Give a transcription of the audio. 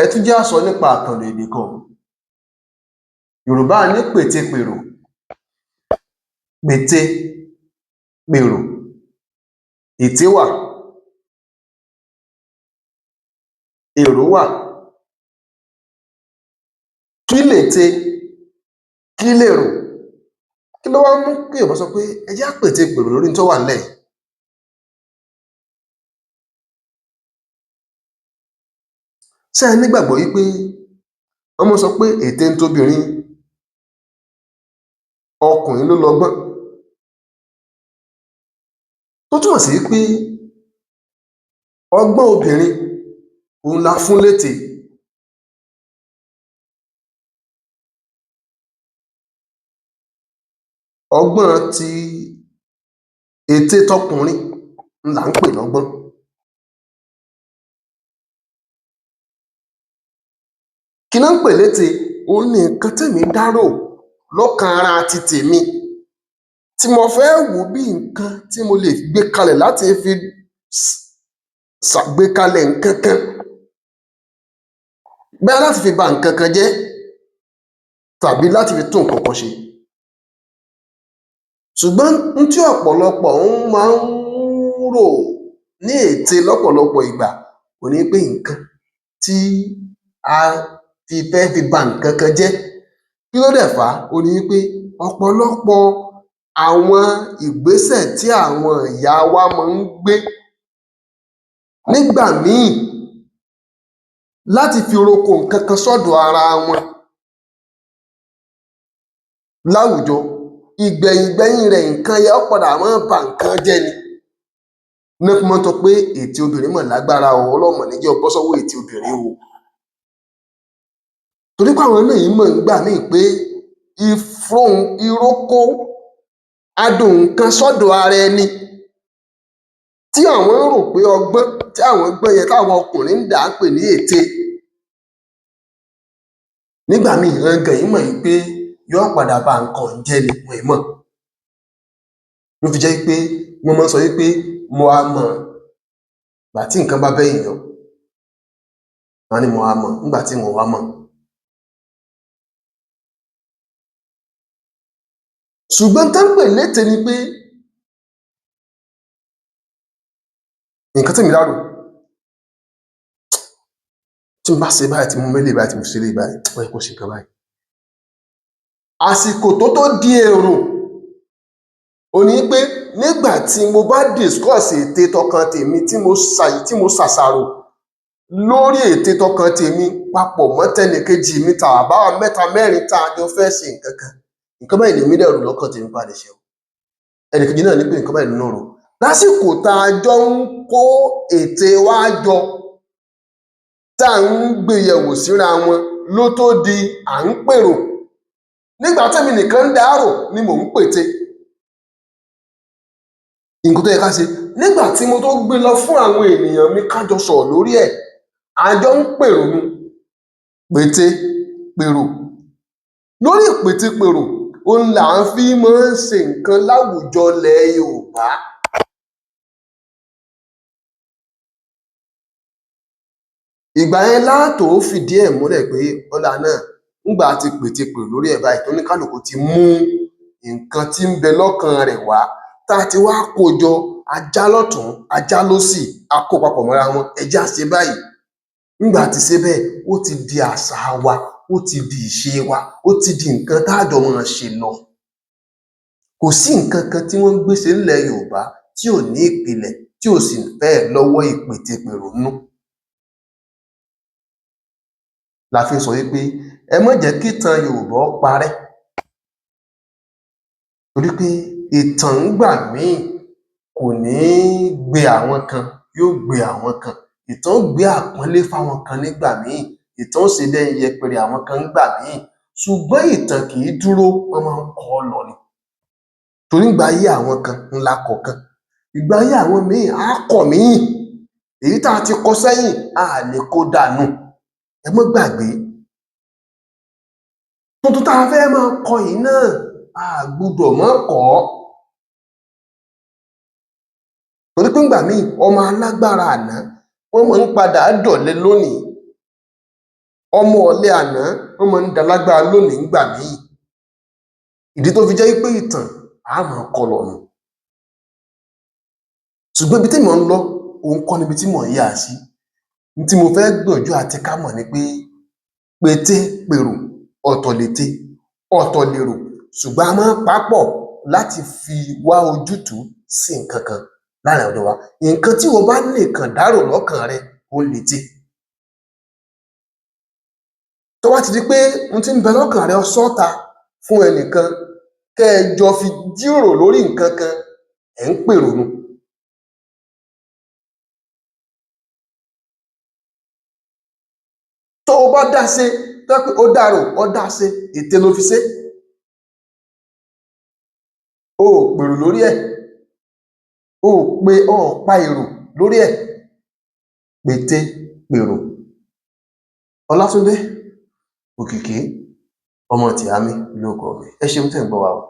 Ẹ tún jẹ́ á sọ nípa àkànlò èdè kan. Yorùbá ní pètepèrò, pète pèrò. Ète wà, èrò wà. Kí lète? Kí lèrò? Kí ló wá mú kí Yorùbá sọ pé ẹ jẹ́ á pètepèrò lórí n tó wà ńlẹ̀ yìí? Ṣé ẹ nígbàgbọ́ wí pé wọ́n mọ́ ń sọ pé ète ń tobìnrin, ọkùnrin ló lọgbọ́n? Tó túmọ̀ sí wí pé ọgbọ́n obìnrin òun la fún léte. Ọgbọ́n ti ète tọkùnrin ń là ń pè lọ́gbọ́n. Kí ná ń pè léte? Òun ni nǹkan témi dá rò lọ́kàn ara ti tèmi, tí mo fẹ́ wò ó bí nǹkan tí mo lè gbé kalẹ̀ láti fi ṣàgbékalẹ̀ nǹkan kan, bóyá láti fi ba nǹkan kan jẹ́ tàbí láti fi tún nǹkan kan ṣe. Ṣùgbọ́n n tí ọ̀pọ̀lọpọ̀ ń máa ń rò ní ète lọ́pọ̀lọpọ̀ ìgbà òhun ni pé nǹkan tí a fi fẹ́ fi ba nǹkan kan jẹ́. Kí ló dẹ̀ fà á? Òhun ni wí pé ọ̀pọ̀lọpọ̀ àwọn ìgbésẹ̀ tí àwọn ìyá wa máa ń gbé nígbà míì láti fi roko nǹkan kan sọ́dọ̀ ara wọn láwùjọ, ìgbẹ̀yìn gbẹ́yín rẹ̀, nǹkan yẹn ó padà máa ń ba nǹkan jẹ́ ni. Ná fi máa ń sọ pé ète obìnrin mà lágbára o, Ọlọ́run mà ní jẹ́ o bọ́ sọ́wọ́ ète obìnrin o. Torí pé àwọn náà mọ̀ ńgbà míì pé ìróko adùn nǹkan sọ́dọ̀ ara ẹni tí àwọn ń rò pé ọgbọ́n tí àwọn gbọ́n yẹn táwọn ọkùnrin ń dà á pè ní ète. Nígbà míì àwọn gan è mọ̀ wí pé yọ́ padà ba nǹkan ọ̀hún jẹ́ ni, wọn è mọ̀. Ló fi jẹ́ wí pé wọ́n máa ń sọ wí pé mo a mọ̀ ìgbà tí nǹkan bá bẹ́yìn yọ. Wọ́n á ní mo a mọ̀ ńgbà tí n ò wá mọ̀. Ṣùgbọ́n n tán ń pè léte ni pé nǹkan témi dá rò, tí n bá ṣe báyìí, tí mo méléyìí báyìí, tí mo ṣe eléyìí báyìí, ó yẹ kó ṣe nǹkan báyìí. Àsìkò tó tó di èrò òhun ni wí pé nígbà tí mo bá discuss ète tọkàn tèmi, tí mo ṣàṣàrò lórí ète tọkàn tèmi papọ̀ mọ́ tẹnìkejì mi tàbáwa mẹ́ta mẹ́rin tá a jọ fẹ́ ṣe nǹkan kan. Nǹkan báyìí lèmi dẹ̀ rò lọ́kàn tèmi pé a lè ṣe o. Ẹnìkejì náà ní pé nǹkan báyìí lòun náà rò. Lásìkò tá a jọ ń kó ète wa jọ, tá à ń gbé yẹ̀wò síra wọn ló tó di à ń pèrò. Nígbà témi nìkan ń dá rò ni mò ń pète. Nǹkan tó yẹ ká ṣe. Nígbà tí mo tó gbé lọ fún àwọn ènìyàn mi ká jọ sọ̀rọ̀ lórí ẹ̀, a jọ ń pèrò nu. Pète pèrò. Lórí ìpètepèrò, òhun là ń fi máa ń ṣe nǹkan láwùjọ ilẹ̀ Yorùbá. Ìgbà yẹn lá tó fìdí ẹ̀ múlẹ̀ pé ó dáa náà, ńgbà a ti pètepèrò lórí ẹ̀ báyìí, tóníkálùkù ti mú nǹkan tí ń bẹ lọ́kàn rẹ̀ wá, tá a ti wá kó o jọ, a já lọ́tùn-ún, a já lósì, a kó o papọ̀ mọ́ra wọn, ẹ jẹ́ á ṣe báyìí. Ńgbà a ti ṣe bẹ́ẹ̀, ó ti di àṣà wa, ó ti di ìṣe wa, ó ti di nǹkan tá jọ máa ṣe lọ. Kò sí nǹkan kan tí wọ́n ń gbé ṣe ńlẹ̀ Yorùbá tí ò ní ìpìlẹ̀, tí ò sì fẹ́ẹ̀ lọ́wọ́ ìpètepèrò ńnú. La fi ń sọ wí pé ẹ má jẹ́ kítan Yorùbá ó parẹ́. Torí pé ìtàn ńgbà míì kò ní gbe àwọn kan, yóò gbe àwọn kan. Ìtàn ó gbé àpọ́nlé fáwọn kan nígbà míì, ìtàn ó ṣe bí ẹni yẹpẹrẹ àwọn kan ńgbà míì. Ṣùgbọ́n ìtàn kì í dúró, wọ́n máa ń kọ ọ́ lọ ni. Torí ńgbà ayé àwọn kan ńlá kọ̀kan. Ìgbà ayé àwọn míì á kọ̀ míì. Èyí tá a ti kọ sẹ́yìn, a à lè kó dànù. Ẹ mọ́ gbàgbé. Tuntun tá a fẹ́ máa kọ yìí náà, a à gbudọ̀ má kọ ọ́. Torí pé ńgbà míì, ọmọ alágbára àná, wọ́n máa ń padà dọ̀lẹ lónìí. Ọmọ ọ̀lẹ àná, wọ́n máa ń dalágbára lónìí ńgbà míì. Ìdí tó fi jẹ́ wípé ìtàn á máa kọ lọ nù. Ṣùgbọ́n ibi tí mò ń lọ, òun kọ́ níbi tí mò ń yà sí. N tí mo fẹ́ gbìyànjú àti ká mọ̀ ni pé pété pèrò ọ̀tọ̀ lète, ọ̀tọ̀ lèrò, ṣùgbọ́n a máa ń papọ̀ láti fi wá ojútùú sí nǹkan kan láàrin ọ̀dọ̀ wa. Nǹkan tí o bá nìkan dárò lọ́kàn rẹ, òun lète. Tó bá ti di pé n tí ń bẹ lọ́kàn rẹ o sọ́ta fún ẹnìkan kẹ́ ẹ jọ fi jíròrò lórí nǹkan kan, ẹ̀ ń pèrò nu. Tó o bá dá ṣe, tó jẹ́ pé o dá rò, o dá ṣe, ète lo fi ṣe. O ò pèrò lórí ẹ̀, o ò pe o ò pa èrò lórí ẹ̀. Pète pèrò. Ọlátúndé Òkìkí ọmọ Tìámí lóókọ mi. Ẹ ṣeun tẹ́ ẹ̀ ń gbọ́ wa o.